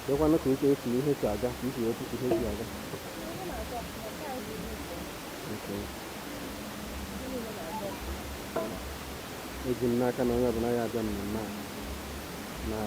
Kekwanụ ka ike esi ihe si aga, ka isi wee ihe si aga. Ihe na-aga ọfụma, nke anyị bụ ihe. Okay. Ihe niile na-aga ọfụma. Eji m n'aka na onye ọbụla ya abịa mmemme a na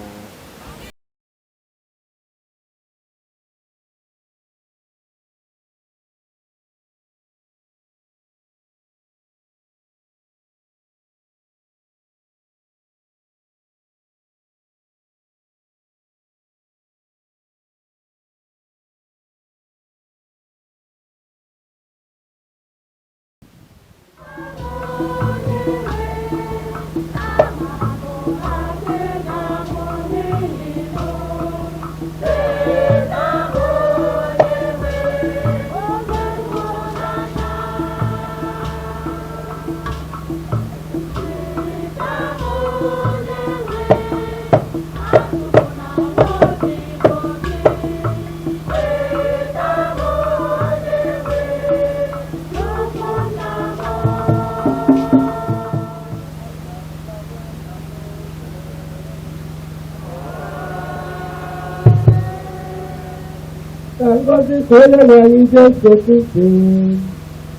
Ka ngọzi ka onye nwe anyị Jesu Kristi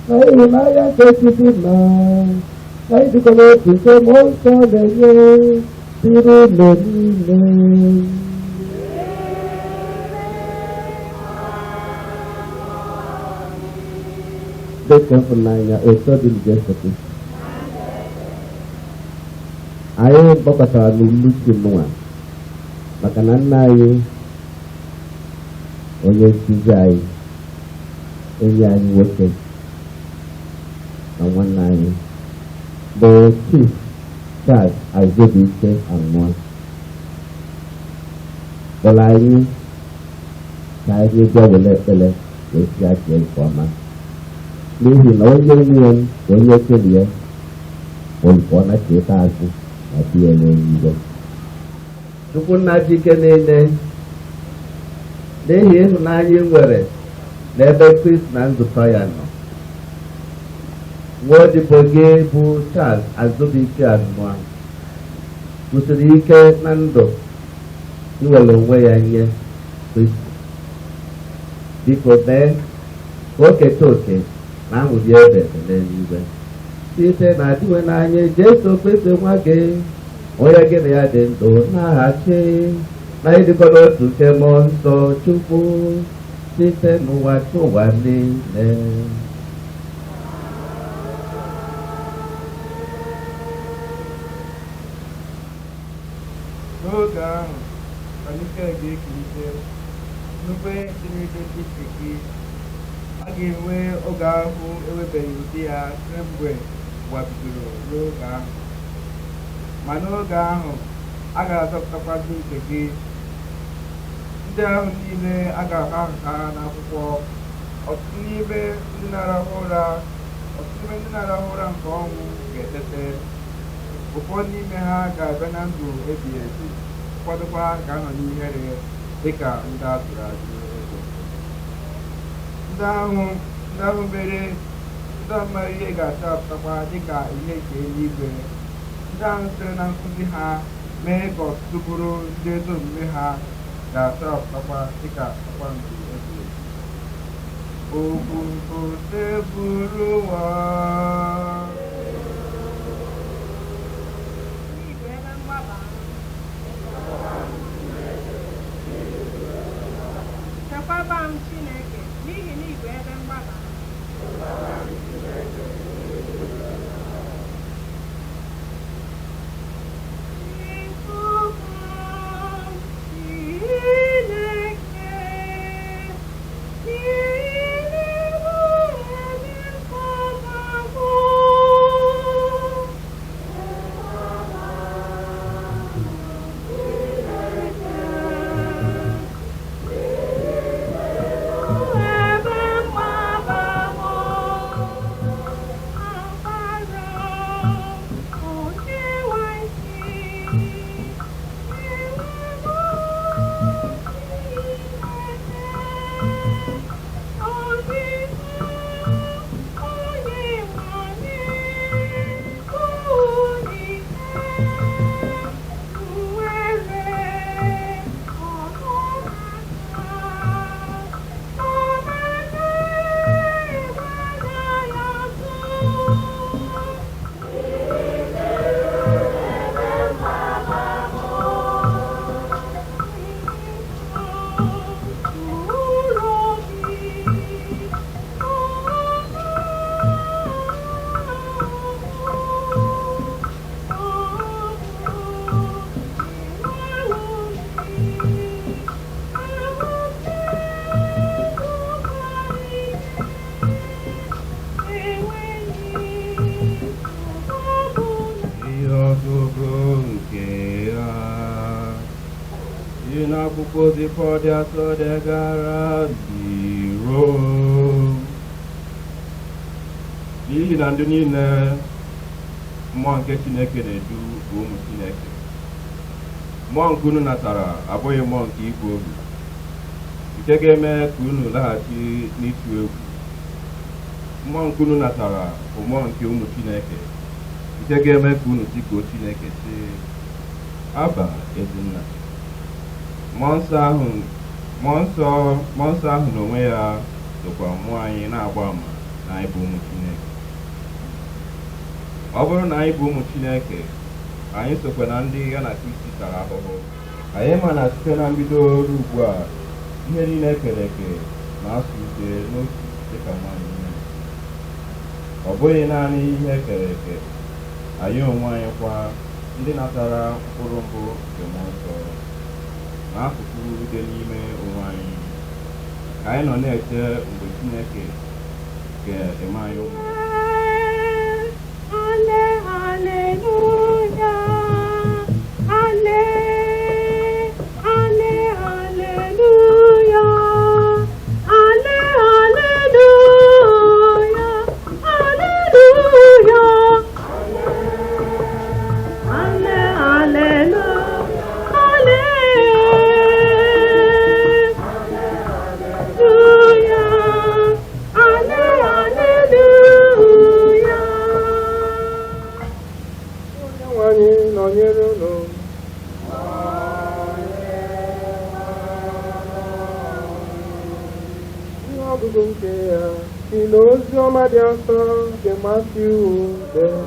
na ịhụnanya nke Chukwu nna na ịdịkọ n'otu nke Mmụọ Nsọ na-enye dịrị unu niile. Dịka ịhụnanya otu dị Jesu Kristi, anyị gbakọtara n'Uluchi nwa maka na nna anyị, onye nkuzi anyị, enyi anyị nwoke na nwanne anyị bụ Chief Charles Azubuike Anua, kpọrọ anyị ka anyị bịa were ekpere wee si achie nke ọma, n'ihi na onye nwe ya na onye okenye ya bụ nke ọ na-echeta azụ na di ya n'eluigwe. Chukwu nna ji ike niile, n'ihi ịhụnanya ị nwere n'ebe Kristi na nzukọ ya nọ, nwa odibo gị bụ Charles Azubuike Anua kwụsịrị ike na ndụ iwere onwe ya nye Kristi. Biko mee ka o keta oke na aṅụrị ebe ebe n'eluigwe site na adịwe n'anya Jesu Kristi nwa gị, onye gị na ya dị ndụ na-aghachi na ịdịkọ n'otu nke Mmụọ Nsọ Chukwu site n'ụwa ụwa niile. N'oge ahụ ka Mikel ga-ekulite nnukwu dị n'ebe ndị nke gị. A ga-enwe oge ahụ enwebeghị ụdị ya kemgbe ụwa bidoro ruo oge ahụ. Ma n'oge ahụ a ga-azọpụtakwa ndị nke gị, ndị ahụ niile a ga-ahụ aha ha n'akwụkwọ. Ọtụtụ n'ime ndị na-arahụ ụra, ọtụtụ n'ime ndị na-arahụ ụra nke ọnwụ ga-etete. Ụfọdụ n'ime ha ga-abịa na ndụ ebighị ebi, ụfọdụkwa ga-anọ n'ihere dịka ndị a tụrụ ajụ ego. Ndị ahụ mere ndị ahụ mara ihe ga-achapụtakwa dịka ihe nke eluigwe. Ndị ahụ sitere na nkuzi ha mee ka ọtụtụ bụrụ ndị ezi omume ha ga-achapụtakwa dịka kpakpando ebighị ebi. Okwu nke tebụl ụwa. N'igwe ebe mgbaba m. Chekwaba m Chineke, n'ihi na igwe ebe mgbaba m. Si n'akwụkwọ ozi Pọl dị asọ degara ndị Rom. N'ihi na ndị niile mmụọ nke Chineke na-edu bụ ụmụ Chineke. Mmụọ nke unu natara abụghị mmụọ nke igwe ohu, nke ga-eme ka unu laghachi n'ịtụ egwu. Mmụọ nke unu natara bụ mmụọ nke ụmụ Chineke, nke ga-eme ka unu tikuo Chineke sị, Aba, ezi nna. Mmụọ nsọ ahụ mmụọ nsọ mmụọ nsọ ahụ n'onwe ya sokwa mmụọ anyị na-agba àmà na anyị bụ ụmụ Chineke. Ọ bụrụ na anyị bụ ụmụ Chineke, anyị sokwa na ndị ya na Kristi tara ahụhụ. Anyị ma na site na mbido ruo ugbu a, ihe niile e kere eke na-asụ ude n'otu dịka nwaanyị ime. Ọ bụghị naanị ihe e kere eke, anyị onwe anyị kwa, ndị natara mkpụrụ mbụ nke mmụọ nsọ, na-asụkwu ude n'ime onwe anyị, ka anyị nọ na-eche mgbe Chineke ga-eme anyị ụmụ. Ale, aleluya. Ale, ale, aleluya. Ale, aleluya. Aleluya. Ale, aleluya. Ale, aleluya. Ale, aleluya. Onyenwe anyị nọnyere unu. Ihe ọgụgụ nke ya si n'ozi ọma dị asọ nke Matiu dere.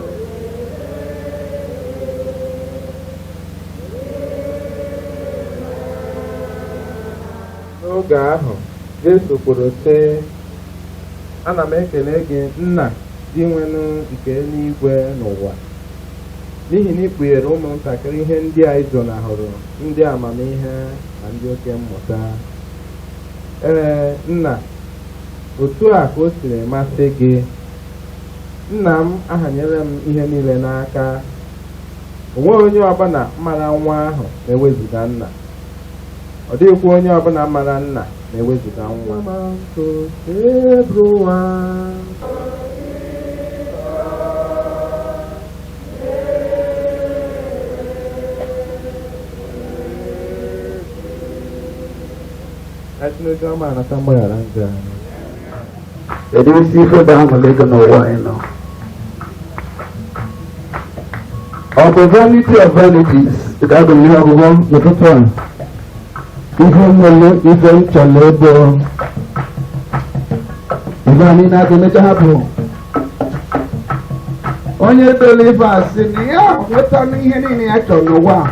N'oge ahụ, Jesu kwuru sị, ana m ekele gị, Nna dị nwenụ nke eluigwe n'ụwa, n'ihi na ị kpughere ụmụntakịrị ihe ndị a izonahụrụ ndị amamihe na ndị oke mmụta. Ee, Nna, otu a ka o siri masị gị. Nna m ahanyere m ihe niile n'aka. O nweghị onye ọbụla mara nwa ahụ na-ewezuga nna. Ọ dịghịkwa onye ọbụla mara nna na-ewezuga nwa. Everyone. Ka Chineke ọma anata mgbaghara njọ anyị. Kedu isi ife bụ aṅụrị gị n'ụwa anyị nọ? Ọ bụ vanity of vanities ka agụ ihe ọgụgụ n'ụtụtụ a. Ihe nwere ife m chọrọ ebe ife anyị na-aga emecha hapụ. Onye dere ife a sị na ya nwetala ihe niile ya chọrọ n'ụwa a,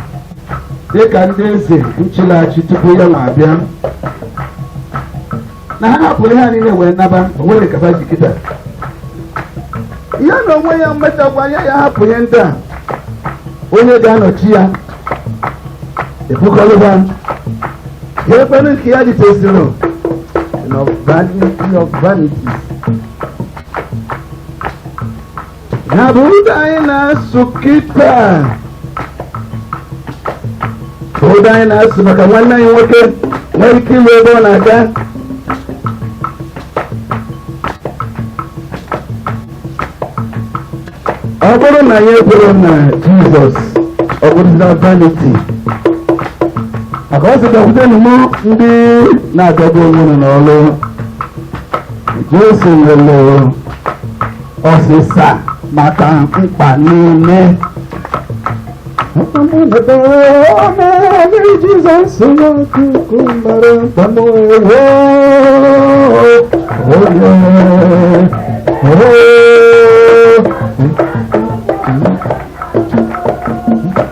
dịka ndị eze nchịlachi tupu ya na-abịa na ha hapụrụ ihe a niile wee naba o nwere kaba ji kịta ya na onwe ya mmechakwa ya ya hapụ ihe ndị a onye ga-anọchi ya ebukọrịba ya ekwenụ nke ya dịtesịrị of vanity of vanities ya bụ ụda anyị na-asụ kịta, ụda anyị na-asụ maka nwanne anyị nwoke nwere ike ịlụ ebe ọ na-aga. Ọ bụrụ na ya ekwere na Jizọs, ọ bụrụzina vanity, maka ọ sị, "Bịakwutenụ mụ ndị na-adọgbu onwe unu n'ọlụ." Jesu nwere ọsịsa maka mkpa niile. Jizọs Nwachukwu mara mkpa m, ewo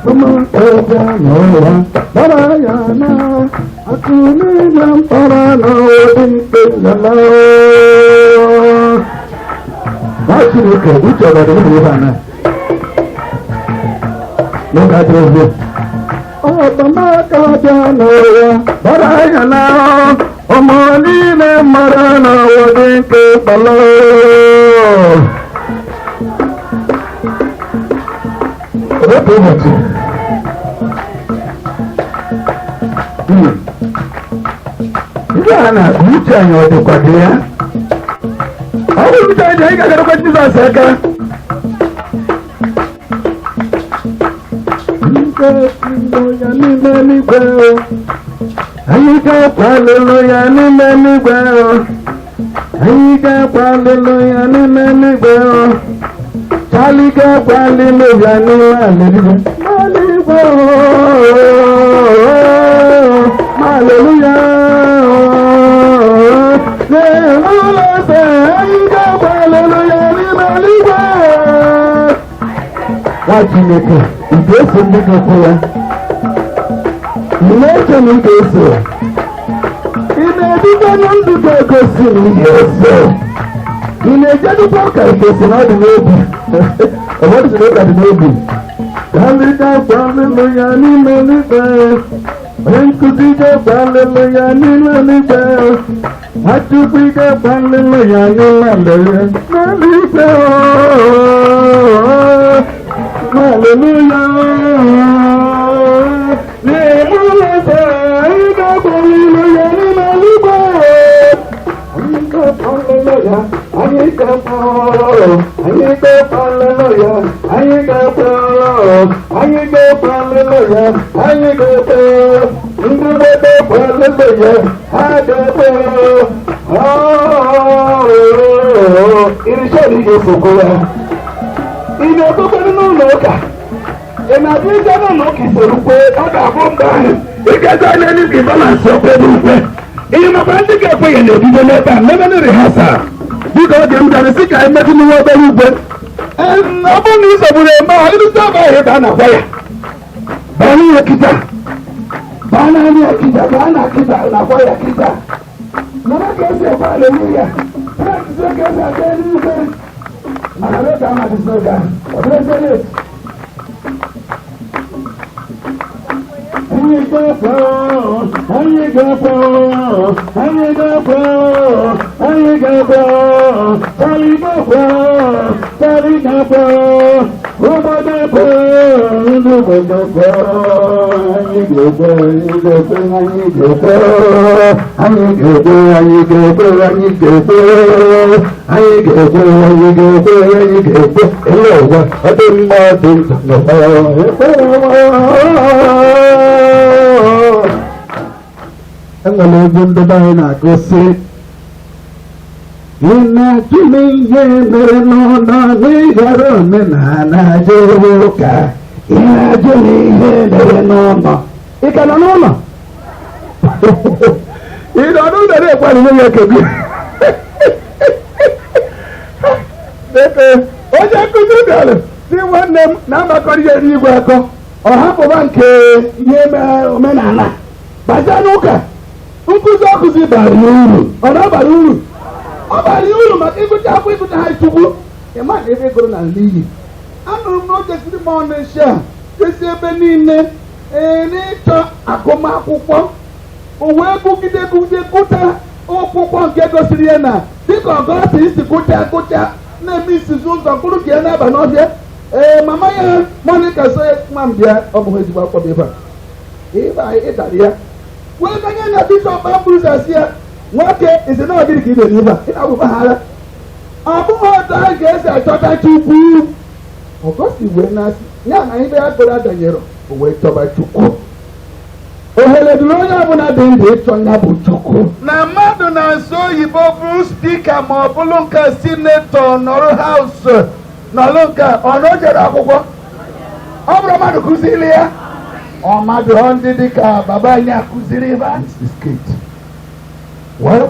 onye ebe n'ụwa gbara ya na akụ niile mkpọrọ n'obi mkpe nala nwa Chineke uche ọbara ụmụ ebe a na n'oge adịghị ọgbamaka bịa n'ụwa gbara ya na ụmụ niile mara n'ụwa dị nke kpọlọ. Otu ụbọchị Ihe a na-akpa uche anyị ọ dịkwa gị ya? Ọ bụrụ uche anyị, anyị ga-agarakwa Jizọs aka. Ya n'ime eluigwe o. Anyị ga-akwa aleluya n'ime eluigwe o. Anyị ga-akwa aleluya n'ime eluigwe o. Charlie ga-akwa aleluya n'ime eluigwe. N'eluigwe o. Aleluya o. N'ụlọ eze, anyị ga-akwa aleluya n'ime eluigwe. Nwa Chineke, ị ga-eso ndị ga-ekwe ya? Ị na-eche na ị ga-eso? Ị na-ebido na ndụ ga-egosi na ị ga-eso? Ị na-ejedukwa ụka igosi na ọ dị n'obi? Ụfọdụ sị na ụka dị n'obi. Anyị ga-akwa aleluya n'ime eluigwe. Onye nkụzi ga-akwa aleluya n'ime eluigwe. Nwachukwu ga-akwa aleluya n'ime aleluya n'eluigwe. Hallelujah. N'ime ụlọ eze, anyị ga-akwa aleluya n'ime eluigwe. Anyị ga-akwa aleluya, anyị ga-akwa, anyị ga-akwa aleluya, anyị ga-akwa, anyị ga-akwa aleluya, anyị ga-akwa, ndị ga-akwa aleluya, ha ga-akwa. Irisha na ị ga-esokwa ya. Ị na-ekwekwanụ n'ụlọ ụka? Ị na-abịa ịga n'ụlọ ụka isoro kwe? Ọ ga-abụ mgbe ahụ ị ga-eje n'eluigwe balansị okwe n'ukwe. Ị makwa ndị ga-ekwe ya na-ebido n'ebe a memenụ rehearsal. Dịka oge m bịara sị ka anyị metụ n'iwe obere igwe. Ọ bụrụ na ị sogburu eme ahụ, ịrụta ebe ahụ ebe a na-agwa ya. Baa n'ihe kịta. Baa n'anya kịta, baa na kịta, na-agwa ya kịta. Nụrụ ka esi ekwe aleluya. Practice ka esi aga eluigwe. Maka na oge amadịzi oge ahụ, ọ bụrụ eze late. Anyị ga-akwa, anyị ga-akwa, anyị ga-akwa, anyị ga-akwa, anyị ga-akwa, anyị ga-akwa, ụgbọ ga-akwa, ndị ụgbọ ga-akwa, anyị ga-ekwe, anyị ga-ekwe, anyị ga-ekwe, anyị ga-ekwe, anyị ga-ekwe, anyị ga-ekwe, anyị ga-ekwe, anyị ga-ekwe, anyị ga-ekwe, ele ụwa, ọ dị mma, ọ dị njọ, n'ụwa, ekwe. Enwere egwu ndị be anyị na-agụsị ị na-ajụ m ihe mere n'ụlọ n'ịghara omenala jere ụka. Ị na-ajụ m ihe mere n'ụlọ. Ị ka nọ n'ụlọ? Ị nọ n'ụlọ na-ekwe alụlụ ya kegbu. Onye nkụzi bịara si nwanne m na-amakọrọ ihe n'igwe akọ, ọ hapụba nke ihe omenala baja n'ụka. Nkụzi ọkụzi bara uru, ọ na-abara uru, ọ bara uru maka ịgụcha akwụkwọ, ịgụcha ha chukwu ịma na ebe gụrụ na n'iyi. Anụrụ m n'oge siri m ọnịsha jesi ebe niile ee n'ịchọ agụmakwụkwọ. O wee gụgide gụgide gụta akwụkwọ nke gosiri ya na dịka ọgọsi isi gụcha gụcha na-eme isizi ụzọ bụrụ ka ya na-aba n'ọhịa. Ee, mama ya Monica so nwa m bịa, ọ bụghị ezigbo akwụkwọ bụ ebe a ịba ịdara ya wee ganye na bishọp Ambrose asị ya, nwoke isi na ọdịrị ka ị na-eri ebe a ị na-agwụba ha ara, ọ bụghị otu ahụ ka esi achọta Chukwu. Ọgọsti wee na-asị ya na ibe ya gụrụ adanyere, o wee chọba Chukwu. Ohere dịrị onye ọbụla dị ndụ ịchọ ya bụ Chukwu. Na mmadụ na-asụ oyibo bụrụ speaker ma ọ bụrụ nke senator nọrọ House nọrọ nke ọ na o jere akwụkwọ, ọ bụrụ mmadụ kụziri ya, ọ mmadụ ọ ndị dịka baba anyị akụziri ebe a. Well,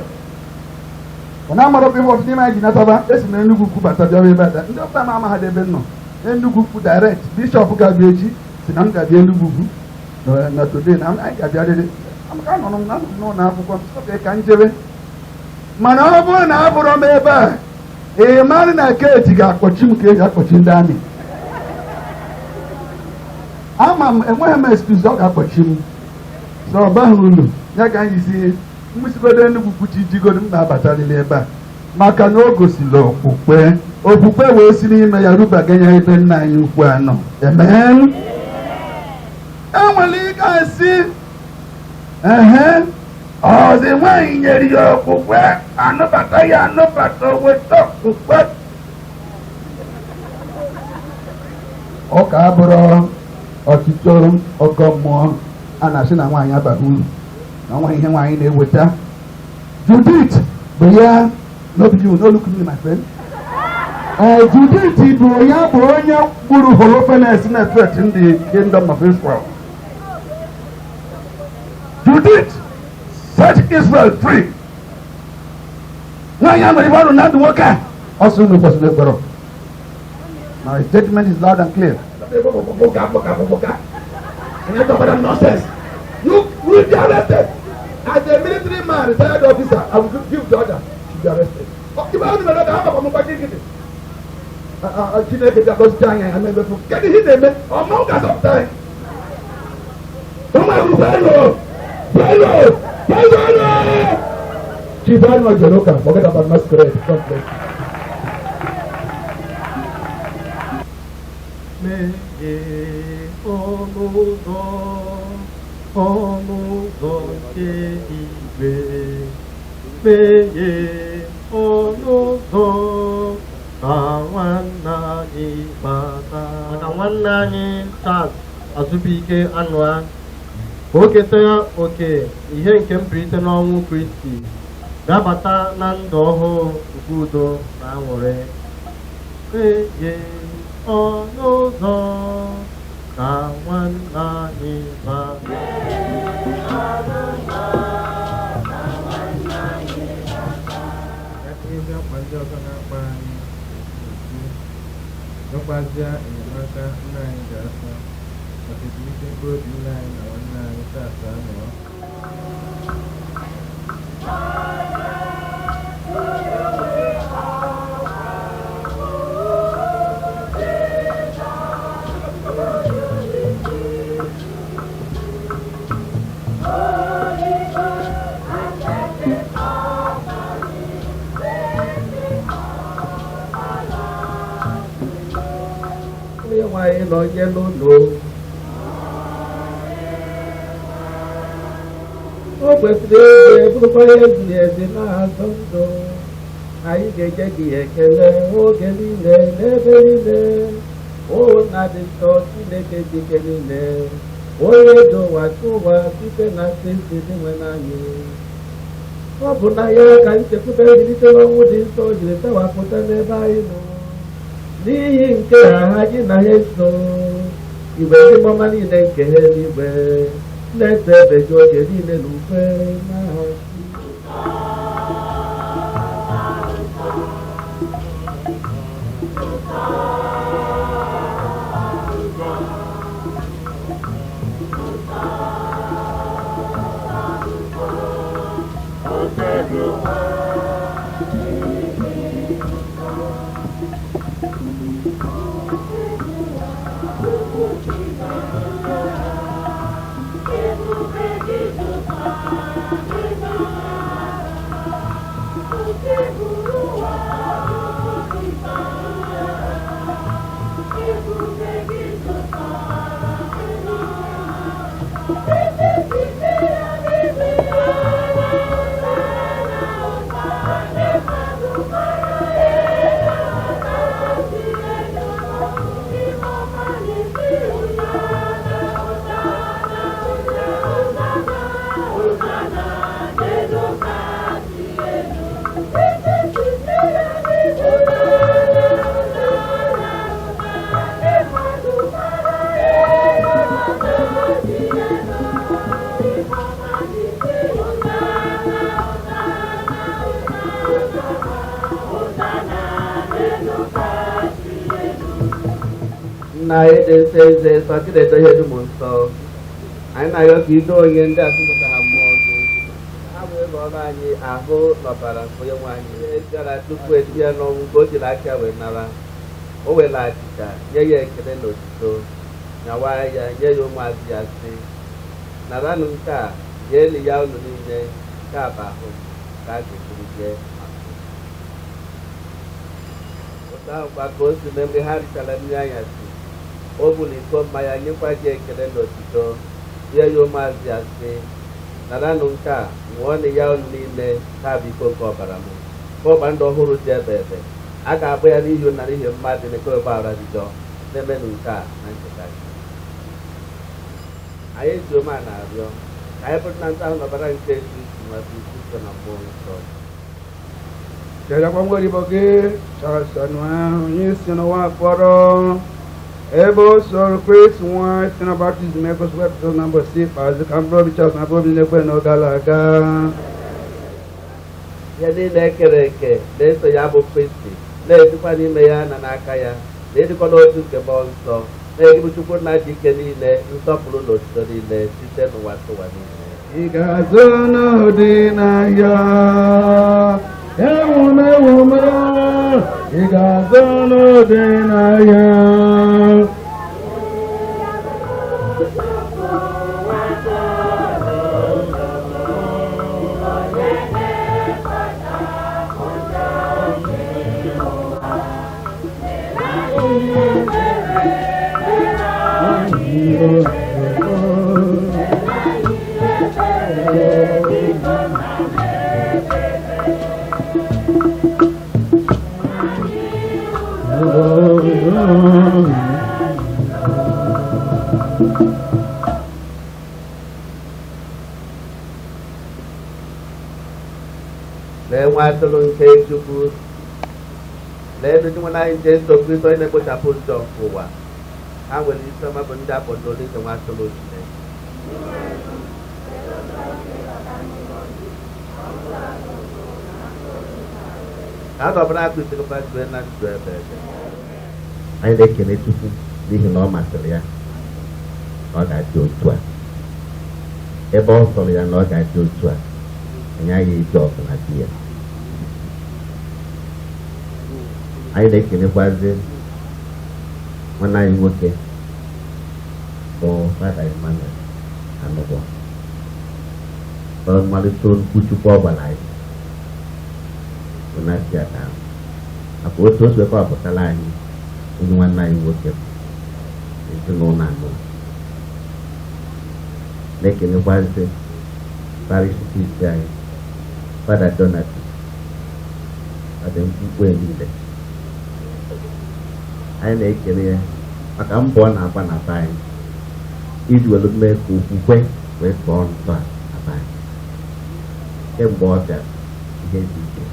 ọ na-amara ebe ọtụtụ n'ime anyị ji nataba esi m Enugwu Ukwu bata bịawa ebe a. Ndị ọbụla m amaghị ebe m nọ Enugwu Ukwu direct bishọp ga-abịa echi si na m ga-abịa Enugwu Ukwu na today na anyị ga-abịarịrị maka anọrọ m anọ m n'ụlọ akwụkwọ m sị ka m jebe. Mana ọ bụrụ na abụrọ m ebe a, ị mara na keeti ga-akpọchi m ka eji akpọchi ndị amị. Ama m enweghị m excuse, ọ ga-akpọchi m so ọ baghị uru ya ka anyị si mgbisigodo Enugwu kwuchi jigodo m na-abatarịrị ebe a maka na o gosiri okwukwe, okwukwe wee si n'ime ya rubaga ya ebe nna anyị ukwu anọ. Amen. Enwere ike asị Ehe, ọzi nwaanyị nyere ya okwukwe, anụbata ya anụbata, weta okwukwe. Ụka abụrụ ọchịchọ ọgọ mmụọ a na-asị na nwaanyị abaghị uru na nwa ihe nwaanyị na-eweta. Judith bụ ya n'obi you no look me, my friend. Judith bụ ya bụ onye gburu Holofernes na threaten the kingdom of Israel. Judith set Israel free. Nwaanyị a nwere ibe ọrụ na ndụ nwoke a ọ sị unu kwesịrị ekpere. My statement is loud and clear. Nonsense. You will be arrested. As a military man, retired officer, I will give the order to be arrested. If I don't know how I'm going to Chineke bịa gọzie anyị anya emefu. Kedu ihe ị na-eme? Ọma ụka sọpụta. Ụmụ akwụkwọ elu! Elu! Elu! Chief Anwar Jeloka, forget about masquerade. God bless you. Meghee ọnụ ụzọ, ọnụ ụzọ nke igwe. Meghee ọnụ ụzọ ka nwanne anyị bata. Maka nwanne anyị Charles Azubike Anua, ka o keta oke ihe nke mbilite n'ọnwụ Kristi, ga-abata na ndụ ọhụụ nke udo na aṅụrị. Meghee ọnụ ụzọ ka nwanne anyị bata. Ya tinyezi akwa ndị ọzọ na-akpa anyị n'uju, nwekwazịa enyemaka nna anyị ga-asa maka ezumike mkpụrụ obi nna anyị na nwanne anyị Charles Anụọ. Onye nwe anyị nọ n'ụlọ o kwesịrị eze bụrụkwa ihe ziri ezi na-azọ ndụ. Anyị ga-enye gị ekele oge niile n'ebe niile, o nna dị nsọ, Chineke dị ike niile, onye dị ụwa chi ụwa site na Kristi dị nwe n'anyị. Ọ bụ na ya ka nchekwube mbilite n'ọnwụ dị nsọ jiri tewapụta n'ebe anyị nọ. N'ihi nke a ha gị na ha eso igwe ndị mmụọma niile nke ha eluigwe na-eto ebe gị oge niile na ukwe n'aha. Nna anyị dị nsọ, eze nsọ, Chineke ihe dum nsọ, anyị na-arịọ ka ido onye ndị a tụpụtara mmụọ gị ha wee rụọrọ anyị ahụ n'ọbara nke onye nwe anyị. Ihe bịara tupu esi ya n'ọnwụ ka o jiri aka wee nara, o were achịcha nye ya ekele na otuto, nyawa ya nye ya ụmụazụ ya, sị: "Naranụ nke a, nyeelu ya unu niile. Nke a bụ ahụ m ka a ga-eburu jee maka unu." Otu ahụ kwa ka o si mee mgbe ha richara nri anyasị, o buru iko mmanya, nyekwa gị ekele na otuto, nye ya ụmụazụ ya, sị: Naranụ nke a, ṅụọnụ ya unu niile, ha bụ iko nke ọbara m, bụ ọgba ndụ ọhụrụ dị ebe ebe. A ga-agba ya n'ihi unu na n'ihi mmadụ na ụgbaghara dị njọ. Na-emenụ nke a na ncheta gị. Anyị ji umeala na-arịọ ka anyị bụrụ na nta ahụ n'ọbara nke Kristi ma bụ isi na mmụọ nsọ. Cherekwa ngweribo gị Charles Anua, onye si n'ụwa kpọrọ ebe o soro Kristi nwa site na baptizim egosiwepụta na mbọsị ikpeazụ ka mkpụrụ obi Charles na mkpụrụ obi na-ekwe n'oge gara aga. Ihe niile ekere eke na-eso ya bụ Kristi, na-esikwa n'ime ya na n'aka ya, na ịdịkọ n'otu nke mmụọ nsọ, na-egibu Chukwu nna ji ike niile, nsọpụrụ na otuto niile site n'ụwa tụwa niile. Ị ga-azụ n'ụdị n'ahịa ewume ewume, ị ga-azụ n'ụdị n'ahịa. Lee nwa atụrụ nke Chukwu, lee ndị nwe anyị Jesu Kristo onye na-ekpochapụ njọ nke ụwa. Ha nwere isi ọma bụ ndị akpọrọ n'olu nke nwa atụrụ Chineke. Ka a dọbara akụ isikapa jue na ndụ ebe ebe. Anyị na-ekele Chukwu n'ihi na ọ masịrị ya na ọ ga-adị otu a. Ebe ọ sọrọ ya na ọ ga-adị otu a, anyị aghaghị eji ọgụ na di ya. Anyị na-ekelekwazi nwanne anyị nwoke bụ Fada Emmanuel Anụgwọ na mmalite okwu Chukwu ọ gwara anyị bụ na si aka ahụ maka otu o si wekọwapụtara anyị onye nwanne anyị nwoke bụ ezinụlọ anọ. Na-ekelekwazi parish priest anyị Fada Donathan, Fada Mkpukpe niile. Anyị na-ekele ya maka mbọ ọ na-agba na be anyị iji were mee ka okwukwe wee tọọ ntọala na be anyị. Kemgbe ọ bịara ihe dị iche,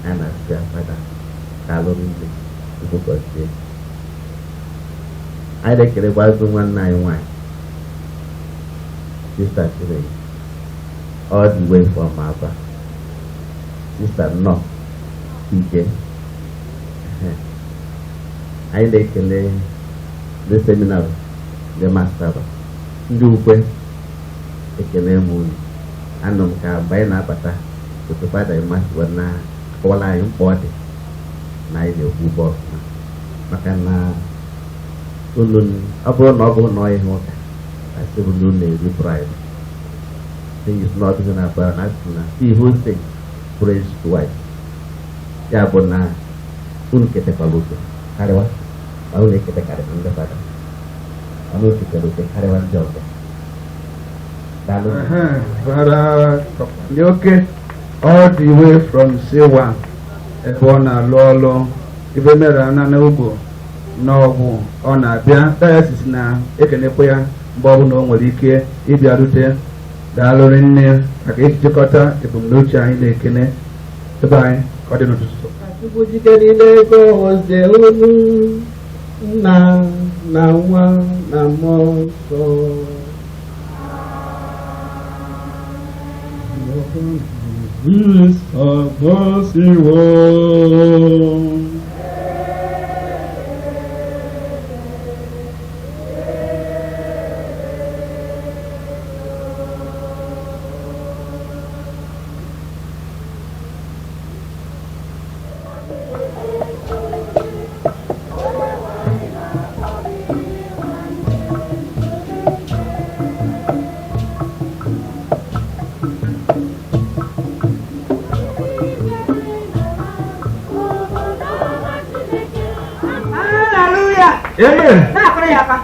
a na-asị ya, Fada, daalụ nne, Chukwu gọzie. Anyị na-ekelekwazi nwanne anyị nwaanyị Sista Chinenye all the way from Aba. Sista nnọọ ike. Anyị na-ekele ndị seminarị, ndị mastaba, ndị ukwe, ekele m unu. Anọ m ka mgbe anyị na-abata otu Fada Emmanuel na-akọwara anyị mkpa ọ dị na anyị na-ekwu ụgbọ ọfụma, maka na unu ọ bụrụ na ọ bụrụ na ọ ihe ụka asị bụ na unu na-eri bribe. Thing is not even about asị na he who sings prays twice. Ya bụ na unu ketekwara oke karịwa ma unu eketekarị ndị fada, mana unu ketere oke karịwa ndị ọzọ. Daalụ. Fada ndị oke all the way from Sewa ebe ọ na-alụ ọlụ ibe mere ana n'ugbo n'ọgwụ ọ na-abịa diocese na-ekenekwa ya mgbe ọbụla o nwere ike ịbịarute. Daalụrị nne maka ijikọta ebumnuche anyị na-ekene ebe anyị ka ọ dị n'ụtụtụ. Chukwu jike niile gọzie unu, nna na nwa na mmụọ nsọ. Agọziwo. Hallelujah. Amen. Na-akụrụ ya aka.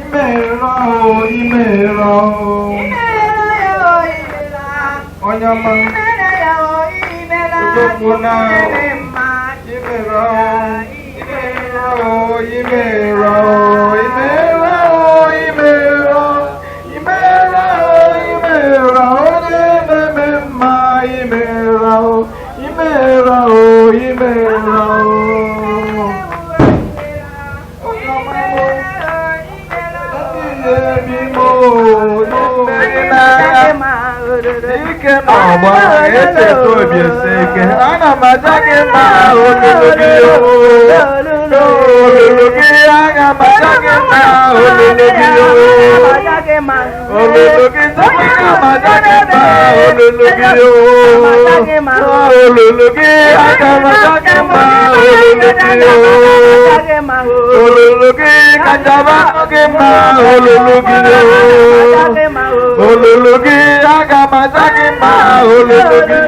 Imeela. o, imeela o. Onye ọma. Odogwu na imere o, imere o, imere o, imere o, imere o, imere o, imere o, onye na-eme mma imere o, imere o, imere o. Onye ọma o, ndị na-ebi m o, mmeri n'agha. Ike n'ọgbọ echeta obi esi ike, ana m aja gị mma olulu gị olulu gị, aga m aja gị mma olulu gị olulu gị, aga m aja gị mma olulu gị olulu gị, aga m aja gị mma olulu gị olulu gị, kachaba gị mma olulu gị olulu gị, aga m aja gị mma olulu gị.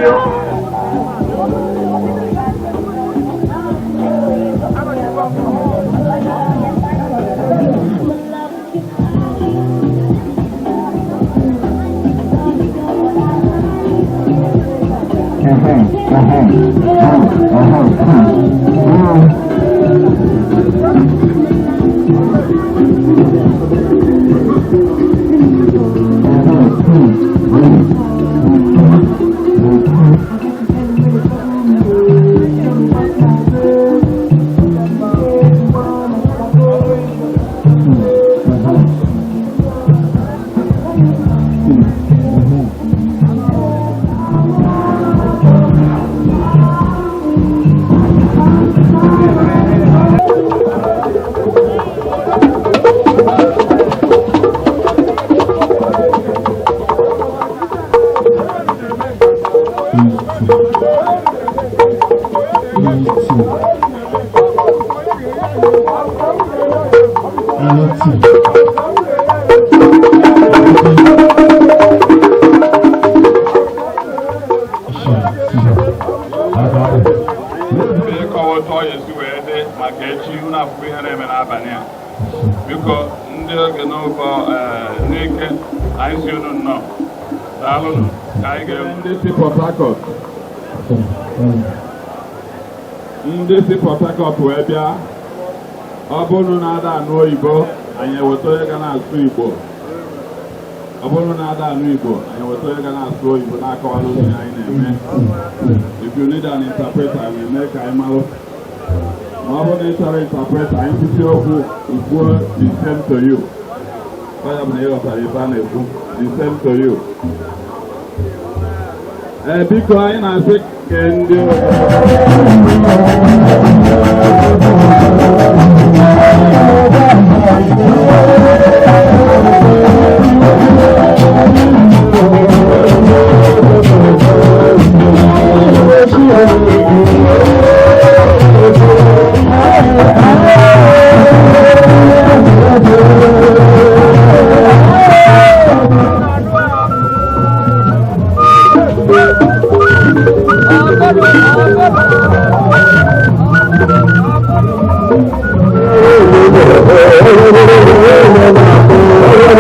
Ịkọwa otu ọ ga-esi wee dị maka echi unu afụkwa ihe na-eme n'abalị a. Biko ndị oge n'ụkọ n'ike anyị si unu nnọọ, daalụnụ ka anyị ga-enwe ndị si Port Harcourt, ndị si Port Harcourt wee bịa. Ọ bụrụ na ada anụ oyibo, anyị eweta onye ga na-asụ Igbo. Ọ bụrụ na ada anụ Igbo, anyị eweta onye ga na-asụ oyibo na-akọwara ihe anyị na-eme. If you need an interpreter, we mee ka anyị malụ. Ma ọ bụrụ na ị chọrọ interpreter, anyị kwụsị okwu ikwuo the same to you. Ọ ya bụ na ị ghọtara ife a na-ekwu, the same to you. Ee, biko anyị na-asị ke ndị Oh,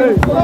Thank you.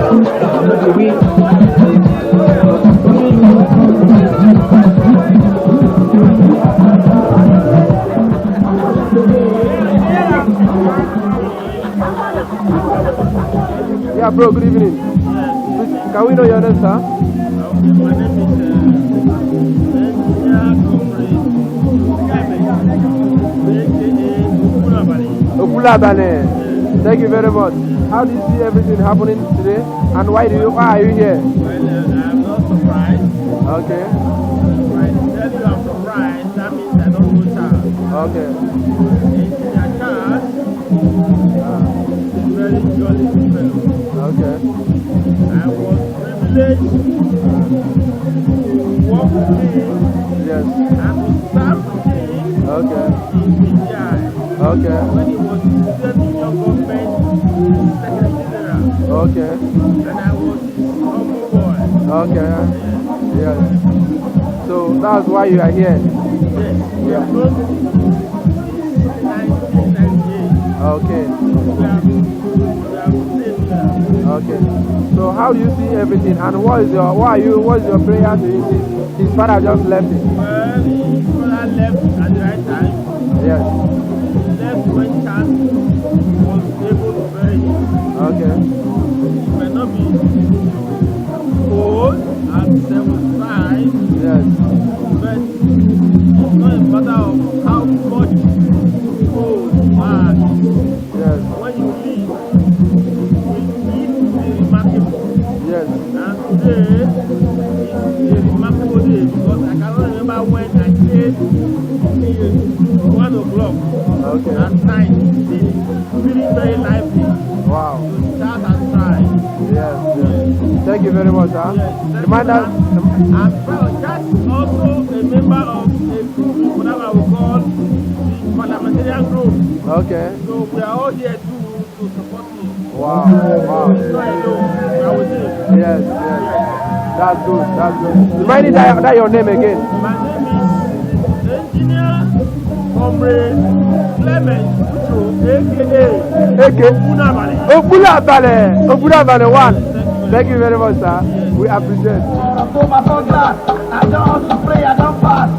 Yeah, bro, good evening. Please, can we know your name, sir? Okay, my name is Engineer Comrade Clement, aka Okunabali. Okulabale. Thank you very much. How do you see everything happening today? And why are you here? Well, I'm not surprised. Okay. If I tell you I'm surprised, that means I don't know Charles. Okay. Engineer Charles is a very jolly fellow. Okay. I was privileged to work with him and to serve with him in PGI. When he was the student union government secretary general. And I was his humble boy. Okay. Yes. So that's why you are here. Yes. We have known since 1998. We have stayed there. Okay. So how do you see everything, and what is your prayer to him? His father just left him. Well, his father left at the right time. He left when Charles was able to bury him. He may not be old at 75, but it's not a matter of how much old you are. When you live, it is remarkable. And today is a remarkable day because I cannot remember when I stayed till 1 o'clock at night, still feeling very lively. So Charles has tried. Yes. Thank you very much, sir. Yes. Remind us. And Charles is also a member of a group in Kodama we call the parliamentarian group. So we are all here to support him. He's not alone. We are with him. Yes. That's good. That's good. Remind me that your name again. My name is Engineer Comrade Clement Ucho, aka AK Okunabale. Okunabale. Okunabale one. Thank you very much, sir. We appreciate. I don pray, I don fast.